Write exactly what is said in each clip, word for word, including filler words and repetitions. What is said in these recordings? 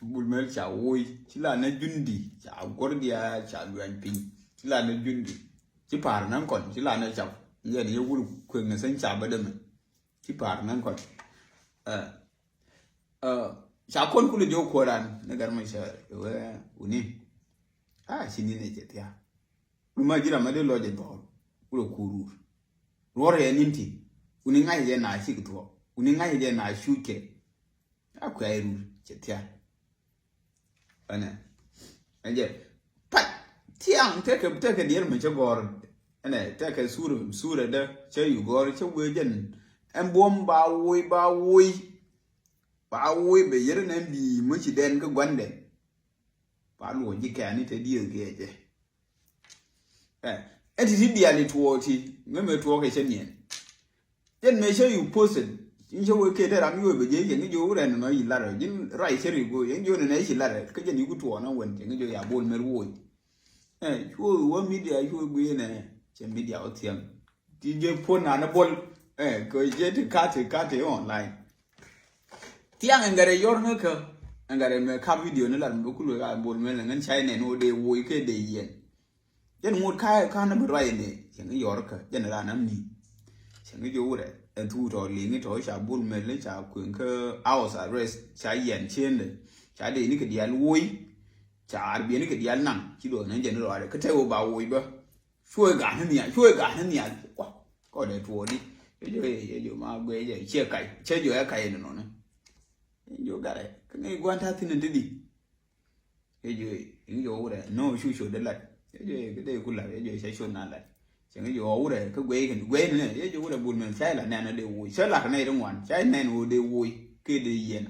Bul Mel ca woc, ci la nɛ jundi, ca guɔr diaal, ca luany piny, ci la nɛ jundi. Ci pa̱a̱r nɛ kɔn, ci la nɛ cap. Yɛn yɛ wur kueŋ nɛ sɛn ca bä dämɛ. Ci pa̱a̱r nɛ kɔn. Ɛ, ɛ, ca kɔn kulɛ jɔw kuɔran ni gar mɛ cɛ wɛ wuni. A, ci ni nɛ cɛ thia. Wuni ma ji̱ ram ma dee lɔc ɛ dhɔr. Kulɛ kuur wur. Ruɔr yɛ nin ti. Wuni ŋa̱c jɛ na cik thuɔk. Wuni ŋa̱c jɛ na cuc kɛ. A kuɛ rur cɛ thia. Ɛnɛ. Ɛn jɛ. Pat. Tiaŋ tekɛ, tekɛ diɛr mɛ cɛ gɔr. Ɛnɛ, tekɛ sur, sur ɛdɛ cɛ yu gɔr cɛ wee jɛn. Ɛn buɔm ba woc, ba woc. Ba woc bɛ yɛr nɛ bi mɛ ci dɛn kä guandɛ. Ba luɔ ji̱ kɛ ani te dieth kɛ jɛ. Ɛ, ɛ ti ti diali tuɔɔk ti, ŋä mɛ tuɔɔk kɛ cɛ niɛn. Jɛn mɛ cɛ yu posted, in cɛ wee kɛ te ram yo̱o̱ bɛ jɛ, yɛn ni jo wurɛ ni nɔ yi lar, jin rai cɛ ri go, yɛn jo ni nɛ ci lar, kä jɛn yi ku tuɔɔk na wɛn, yɛn ni jo ya bol mɛr woc. Ɛ, cuɔ wä media, cuɔ gui nɛ, cɛ media wä thiɛm. Ti jɛ puɔn nanɛ bol, ɛ, kɛ jɛ ti kat, ti kat, ti online. Thiaŋ ɛn gɛrɛ yɔr ŋä kä, ɛn gɛrɛ mɛ kap video ni lar mɛ kul wek a bol mɛ lɛ ŋän cay nɛn wä dee woc kɛ dee yɛn. Jɛn ŋot ka, ka na bi ruac ni cɛ ŋä yɔr kä, jɛn ran am ni. Cɛ ŋä jo wurɛ, ɛn thuu tɔ liŋi tɔ ca bol mɛ lɛ ca kueŋ kä house arrest, ca yɛn cien dɛ, ca dee ni kɛ dial woc, ca ar biɛn ni kɛ dial naŋ, ci duɔth ni jɛn ruac dɛ, kä tɛ wä ba woc bä. Cuɛ gat ni nhial, cuɛ gat ni nhial. Kɔ, kɔ dee tuɔɔk di. Yɛ jɔ, yɛ jɔ ma guɛ jɛ, ciɛ kac, ciɛ jɔ ɛ kac ni nɔni. Yɛ jɔ gat ɛ, kä ŋäc guan ta̱a̱ thi̱n ni ti di. Yɛ jɔ, yɛ jɔ wurɛ, no cu cu de lat. Yɛ jɔ, yɛ de ku lat, yɛ jɔ, cɛ cu na lat. Cɛ ŋäc jɔ wurɛ, kä guɛ kɛ ni, guɛ ni, yɛ jɔ wurɛ bul mɛn, cɛ la nɛn dee woc, cɛ lat nɛ ri ŋuan, cɛ nɛn wä dee woc, kɛ dee yɛn.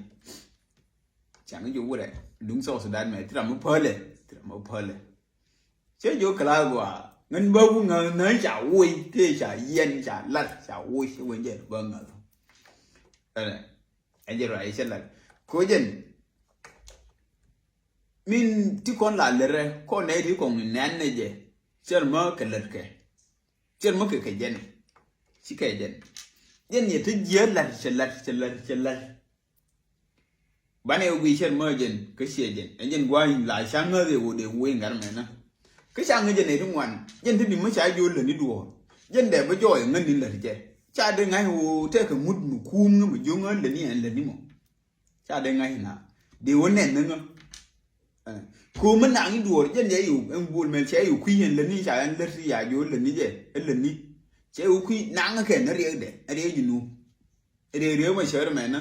Cɛ ŋäc jɛ wurɛ duŋ South Sudan mɛ, ti ram mi pälɛ, ti ram mi pälɛ. Cɛ jɛ wä kɛ la gɔaa ŋän bä wun ŋäth nä ca woc kɛ ca yɛn ca lat ca woc cɛ wen jɛ bä ŋäth. Ɛnɛ, ɛn jɛ ruac cɛ lat. Ko jɛn min ti kɔn la lɛrɛ kɔn nɛ ti kɔn nɛn nɛ jɛ. Cɛr mä kɛ lät kɛ. Cɛr mä kɛ kɛ jɛn. Ci kɛ jɛn. Jɛn yɛ ti jiɛ lat cɛ lat cɛ lat cɛ lat. Banɛ yɛ guiy cɛr mä jɛn kä ciɛ jɛn. Ɛ jɛn gua̱a̱ny la ca ŋäth yɛ wä dee wä iŋgar mɛnä. Kä ca ŋäc jɛn ɛ ti ŋuan. Jɛn ti ni mä ca jiö lätni duɔ̱ɔ̱r. Jɛn dɛ bä jɔɔy ŋätni lät jɛ. Ca dee ŋa̱c wä tɛkɛ ŋut mi kuum ŋä mi jiö ŋä lätni ɛn lätni mɔ. Ca dee ŋa̱c na dee wä nɛn ni ŋä. Ɛ, ko̱o̱m mi naŋ i̱ duɔ̱ɔ̱r jɛn jɛ yo̱o̱ ɛn buɔl mɛl cɛ yo̱o̱ kui̱ ɛn lätni ca ɛn lät ti ya jiö lätni jɛ ɛ lätni. Cɛ yo̱o̱ kui̱ naŋ kɛ ni riɛkdɛ ɛ riɛk ji̱ nuɔ̱ɔ̱m. Riɛk riɛk mɛ cɛ rɛ mɛnä.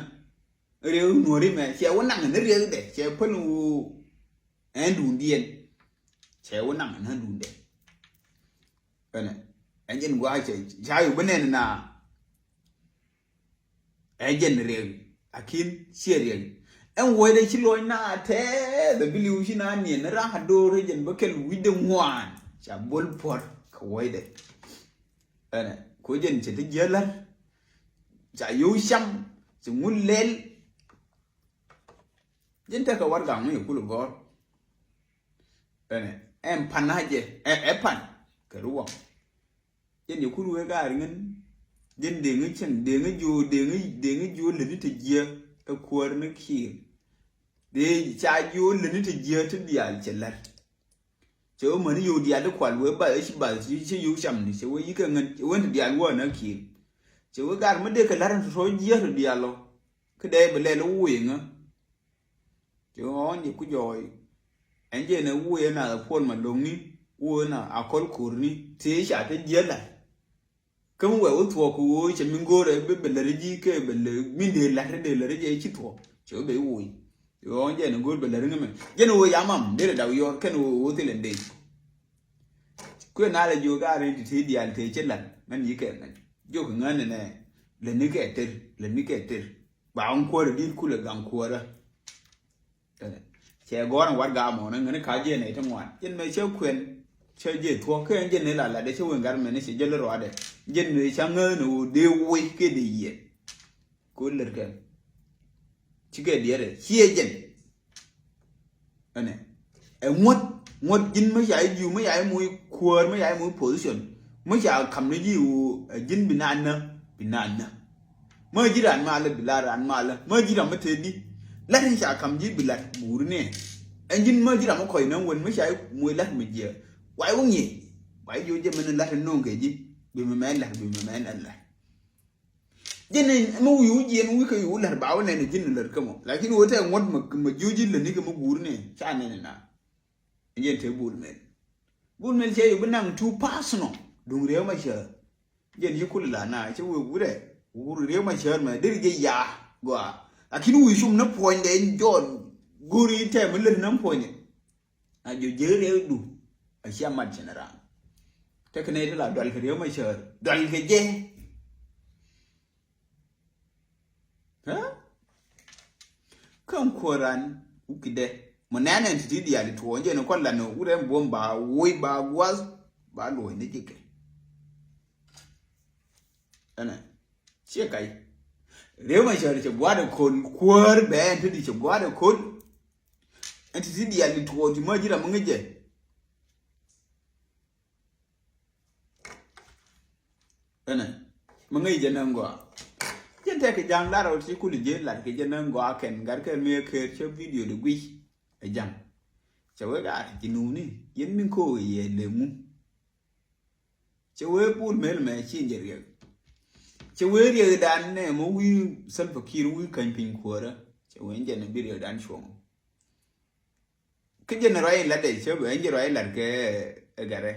Riɛk nuɔ̱ɔ̱ri mɛ cɛ wä naŋ ni riɛkdɛ cɛ päl wä ɛn duundiɛn. Cɛ wä naŋ ni duundɛ. Ɛnɛ ɛn jɛn gua̱a̱ cɛ ca yo̱o̱ bi nɛn na. Ɛ jɛn riɛk akin ciɛ riɛk. Ɛn wuɔcdɛ ci lɔc na tɛth ɛ bi li̱w ci na niɛn rak a do̱r ɛ jɛn bä kɛl wi̱cdɛ ŋuan ca bo̱l puɔ̱t kɛ wuɔcdɛ. Ɛnɛ ko jɛn cɛ ti jiäl la̱t ca yio̱w cam ci ŋun lɛl. Jɛn tekɛ warɛgak mi yɛ kul gɔ̱r. Ɛnɛ ɛn pan a jɛ ɛ ɛ pan kɛ ruɔ̱ŋ. Jɛn yɛ kul wee gaar ŋän. Jɛn deŋä cieŋ deŋä jiö deŋä deŋä jiö lätni te jiä ɛ kuäär ni kiir. Dee ca jiö lätni te jiä ti diaal cɛ la̱t. Cɛ wä mäni yio̱w diaal ti kual wee bath ci bath ci ci yio̱w camni cɛ wee yikɛ ŋän cɛ wen ti diaal wä na kiir. Cɛ wee gaar mi dee kɛ la̱t in tɔ̱tɔ̱ jiä ti diaal ɔ. Kä dee bi lɛl wä wee ŋä. Cɛ ɣɔ̱ɔ̱n jɛ ku jɔɔy. Ɛn jɛ nɛ wuɔyɛ na puɔl ma lo̱ŋni wuɔyɛ na a kɔl ko̱rni tëë ca te jiäl la. Kä mi wɛ wä thuɔɔk kɛ ɣöö cɛ min go̱o̱rɛ bi bɛ lär ji̱ kɛ bɛ lär min dee la̱t dee lär jɛ ci thuɔɔk cɛ wä bɛ wuɔy. Cɛ ɣɔ̱ɔ̱n jɛ nɛ go̱o̱r bɛ lär ŋä mɛ jɛ nɛ ɣöö yamam derɛ daw yɔr kɛn ɣöö ɣöö thilɛ dee. Kuɛ na lɛ jiök a rin ti ti diaal tëë cɛ la̱t ŋän yi kɛ ŋän jiök ŋän nɛ lɛ ni kɛ ter lɛ ni kɛ ter. Ba ŋ kuäärä di̱t kulɛ gaŋ kuäärä. Cɛ gɔ̱r in warɛgak mɔnä ŋäni ka jiɛn nɛy ti ŋuan jiɛn mɛ cä kuɛn. Cä jiɛ thuɔ̱k kä ɛn jiɛn ni la latdɛ cä wen gat mɛn ni cɛ jäl ruaadɛ. Jiɛn ni ca ŋäth ni ɣöö dee woc kɛ dee yiɛn. Ko̱ lät kɛn cikɛ diɛɛrɛ ciɛ jiɛn. Ɛnɛ ɛ ŋuɔ̱t ŋuɔ̱t ji̱n mi ca ji̱ ji̱ mi ca ji̱ moc kuäär mi ca ji̱ moc position mi ca ka̱m ni ji̱ ɣöö ɛ ji̱n bi naan nä bi naan nä. Mi ji̱ raan malä bi la raan malä mi ji̱ ram mi te di. Lat in ca kam ji̱ bi lat guur ni. Ɛn ji̱n mä ji̱ ram mi kɔc nä wen mi ca moc lat mi jiɛ. Wa i̱ wä ŋi̱eec. Wa i̱ ji̱ wä jɛ mɛn lat in no̱o̱ŋ kɛ ji̱. Bi mi mɛn lat, bi mi mɛn lat. Ji̱n in mi wi̱i̱ wä jiɛn wi̱i̱ kɛ wi̱i̱ wä lat ba wä nɛn ji̱n in lat kä mɔ. Lakin wä tɛ ŋuɔ̱t ma ji̱ wä ji̱ lät ni kɛ mi guur ni. Ca nɛn in na. Jɛn te Bol Mel. Bol Mel cɛ yɛ bi naŋ too personal duŋ Riek Machar. Jɛn ci kul la na cɛ wee wurɛ wur Riek Machar mɛ deri jɛ ya gɔaa. Lakin wi̱i̱ cum ni puɔ̱nydɛ in jɔɔn go̱ri tɛm mi lät ni puɔ̱nydɛ. A jɔ jɛ Riek du a cia mat cɛ ni ram. Tekɛ nɛy ti la dual kɛ Riek Machar dual kɛ jɛ. Kä kuɔran wukidɛ mɔ nɛnɛ ti ti diali tuɔ jɛ ni kɔn lan wurɛ buɔm ba woi ba guas ba luɔi ni jikɛ. Ɛnɛ ciɛ kai Riek Machar cɛ gua̱dɛ kol kuäär bɛ ɛn ti di cɛ gua̱dɛ kol. Ɛn ti ti diali tuɔ ti ma ji̱ ram mi ŋäcɛ. Ɛnɛ mi ŋäc jɛ näŋ gɔaa. Jɛn tɛk kɛ ja̱ŋ lar ɔ ti kul ji̱ lar kɛ jɛ näŋ gɔaa kɛn gat kɛ mi ɛ ker cä video di guic. Ɛ ja̱ŋ cɛ wek a ti nuni yɛn mi ko̱o̱k yɛ lemu. Cɛ wee Bol Mel mɛ ci jɛ riɛk. Cɛ wee riɛk dan nɛ mɔ wi̱i̱ Salva Kiir wi̱i̱ käny piny kuäärä. Cɛ wee jɛn bi riɛk dan cuɔ̱ŋ. Kä jɛn ruac in lat dɛ cä bɛ ɛn jɛ ruac in lat kɛ ɛ gɛrɛ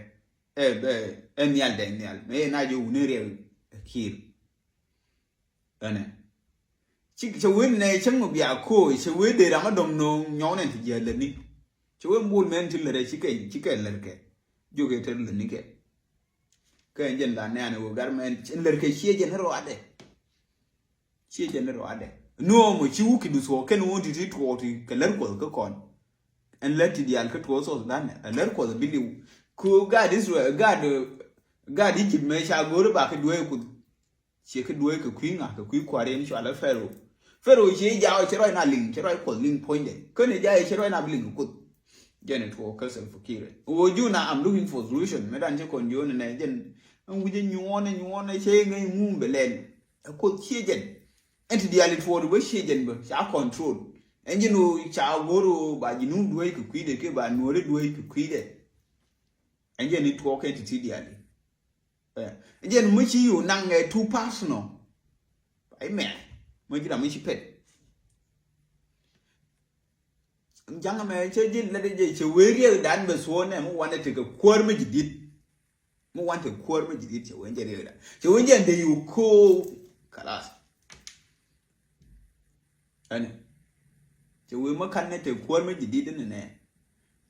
ɛ bɛ ɛ nhial dɛ nhial mɛ na jɛ wuni riɛk Kiir. Ɛnɛ ci cɛ wen nɛ cäŋ mɛ bia ko̱o̱c cɛ wen dee ram a dɔŋ no̱o̱ŋ nyɔk nɛn ti jiɛ lät ni. Cɛ wen Bol Mel ti lät ɛ ci kɛ ci kɛ lät kɛ jiök kɛ te lät ni kɛ. Kɛ ɛn jɛn la nɛɛn ɛ wee gar mɛ ɛn lät kɛ ciɛ jɛn ruac dɛ. Ciɛ jɛn ruaadɛ nuɔɔmɔ ci wuk ki du thuɔɔk kɛn wun ti ti tuɔɔk ti kɛ lär kuɔth kä kɔn. Ɛn lär ti diaal kä tuɔɔk South Sudan ɛ lär kuɔth bi liw. Ku gaat Israel gaat gaat Egypt mɛ ca go̱o̱r ba kɛ dueec kuth. Ciɛ kɛ dueec kɛ kui̱ ŋa̱ kɛ kui̱ kua̱r yɛn cualɛ Pharaoh. Pharaoh ciɛ jaw cɛ ruac na liŋ cɛ ruac kuɔth liŋ puɔ̱nydɛ kɛn ɛ jac cɛ ruac na bi liŋ kuth. Jɛn ɛ tuɔɔk kä Salva Kiir ɛ ɣöö jun a I'm looking for solution mɛ dan cɛ kɔn jiɔn nɛ jɛn. Ɛn wi̱cɛ nyuɔɔnɛ nyuɔɔnɛ cɛ ŋäc ŋum bɛ lɛn. Ɛ kuoth ciɛ jɛn. Ɛn ti diaal in tuɔɔk di bä ciɛ jɛn bä ca control. Ɛn jɛn ɣöö ca go̱r ɣöö ba ji̱ nuun dueec kɛ kui̱dɛ kiɛ ba nuɔ̱ɔ̱ri dueec kɛ kui̱dɛ. Ɛn jɛn in tuɔɔk kɛ ti ti diaal in. Ɛn jɛn mä ci yo̱o̱ naŋ ɛ too personal. Ba imɛ mä ji̱ ram mi ci pet. Ja̱ŋ mɛ cɛ ji̱ lät jɛ cɛ wee riɛk dan bɛ thuɔɔk nɛ mi wanɛ tekɛ kuäär mi ji̱ di̱t. Mi wan te kuäär mi ji̱ di̱t cɛ wen jɛ riɛk dan cɛ wen jɛ dee yu ko̱o̱k. Kalas. Ɛnɛ cɛ wen mi kan nɛ te kuäär mi ji̱ di̱t ɛnɛ nɛ.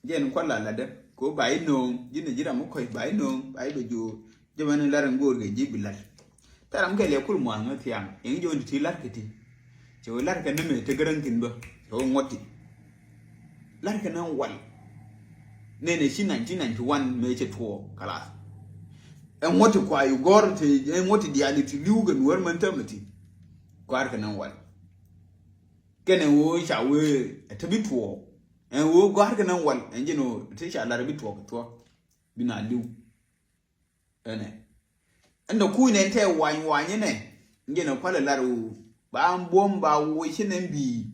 Jɛn kual la latdä ko ba inööŋ ji̱n ji̱ ram mi kɔc ba inööŋ ba ibɛ jo̱o̱. Jɛ mɛn in lar in go̱o̱r kɛ ji̱ bi lat. Thɛram kɛ liɛ kul mua̱a̱ŋ thiaŋ yɛn jɛ wä ti ti lar kɛ ti. Cɛ wä lar kɛ ni mëë te gäräŋ thi̱n bä cɛ wä ŋuɔ̱t ti. Lar kɛ ni wal. Nɛnɛ ci nineteen ninety one mëë cɛ tuɔɔk kalas. Ɛ ŋuɔ̱t ti kua yu gɔ̱r ti ɛ ŋuɔ̱t ti diaal ti li̱w kɛ nuäär män tämɛ ti. Kua̱r kɛ ni wal. Kɛnɛ wee ca wee ɛ te bi tuɔɔk. Ɛn wee gɔ̱a̱r kɛ ni wal ɛn jɛn wee te ca lar bi tuɔɔk kɛ thuɔ̱k. Bi na li̱w. Ɛnɛ ɛn dɔ kuc nɛn tɛ wany wany ɛnɛ. Ɛn jɛn ɛ kualɛ lar wee ba buɔ̱m ba wee ci nɛn bi̱i̱.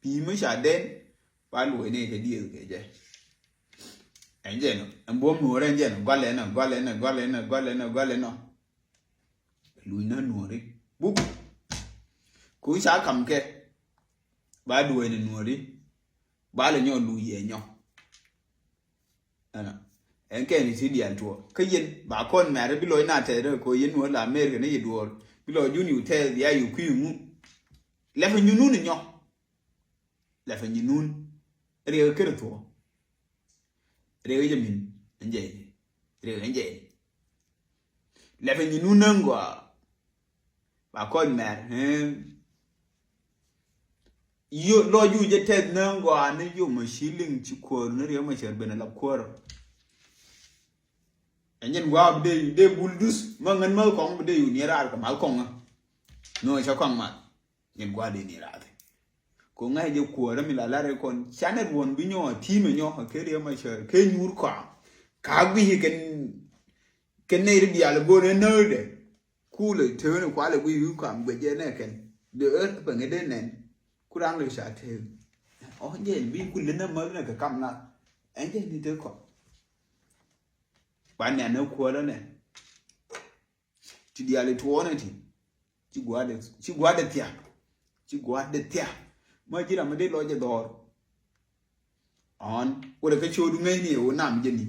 Bi̱i̱ mi ca den ba luɔc nɛ kɛ dieth kɛ jɛ. Ɛn jɛn ɛn buɔ̱m nuɔrɛ ɛn jɛn gɔlɛ ɛnɔ gɔlɛ ɛnɔ gɔlɛ ɛnɔ gɔlɛ ɛnɔ gɔlɛ ɛnɔ. Luc na nuɔri buk. Ku ca kam kɛ ba duɔ̱ɔ̱c ni nuɔri. Ba lɛ nyɔ luc yɛ nyɔ. Ɛnɔ ɛn kɛn ti diaal tuɔ kä yɛn ba kɔn mɛri bi lɔc na tɛɛrɛ ko yɛn nuɔr la America ni yɛ duɔr bi lɔ jun yu tɛɛr bia yu kui̱ ŋu. Lɛpɛ nyunun nyɔ. Lɛpɛ nyunun. Riɛk kɛr thuɔ. Riɛk jɛ min ɛn jɛ. Riɛk ɛn jɛ. Lɛpɛ nyunun nä ŋɔa. Ba kɔc mɛr. Yo lɔ ju jɛ tɛth nä ŋɔa ni yo ma ci liŋ ci kuɔr ni Riɛk ma cɛr ben la kuɔr. Ɛn jɛn gua bi dee dee bul dus ma ŋän ma kɔŋ bi dee yu ni raar kɛ mal kɔŋ. No ca kɔŋ mal. Nyin gua̱a̱r dee ni raar. Ko ŋa̱c jɛ kuɔɔrä mi la lar kɔn canɛ ruɔn bi nyɔ a ti̱i̱mɛ nyɔ a kɛ Riɛk ma cär kɛ nyuur kɔam. Ka gui̱c kɛn kɛn nɛy ri diaal go̱o̱r ɛ näärdɛ. Kulɛ tewen kualɛ gui̱c wi̱i̱ kɔam guic jɛ nɛ kɛn dee ɣän pɛŋɛ dee nɛn. Ku raan lɛ ca tëë. Ɔ jɛ bi ku lin na mäth nɛ kɛ kam na. Ɛn jɛ ni te kɔ. Ba nɛn ni kuɔlä nɛ. Ti diali tuɔɔnɛ ti. Ci gua̱dɛ, ci gua̱dɛ thia. Ci gua̱dɛ thia. Ma ji̱ ram mi dee lɔc ɛ dhɔr. Ɔn wurɛ kä codu ŋäcni ɛ ɣöö nam jɛ ni.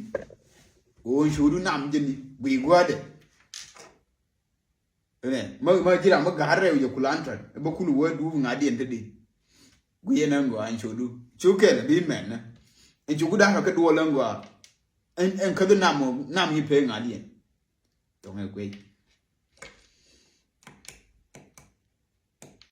Ɣöö codu nam jɛ ni gui gua̱dɛ. Ɛnɛ ma, ma ji̱ ram mi ga̱r rɛw jɛ kulan tɔt ɛ bä kul wä dup ŋa̱diɛn te di. Gui ɛn ɛn gɔaa ɛn codu cu kɛl bi mɛn nä. Ɛn cuku da̱r kä duɔl ɛn gɔaa. Ɛn, ɛn käth nam, nam yi pee ŋa̱diɛn. Thɔŋ ɛ kuec.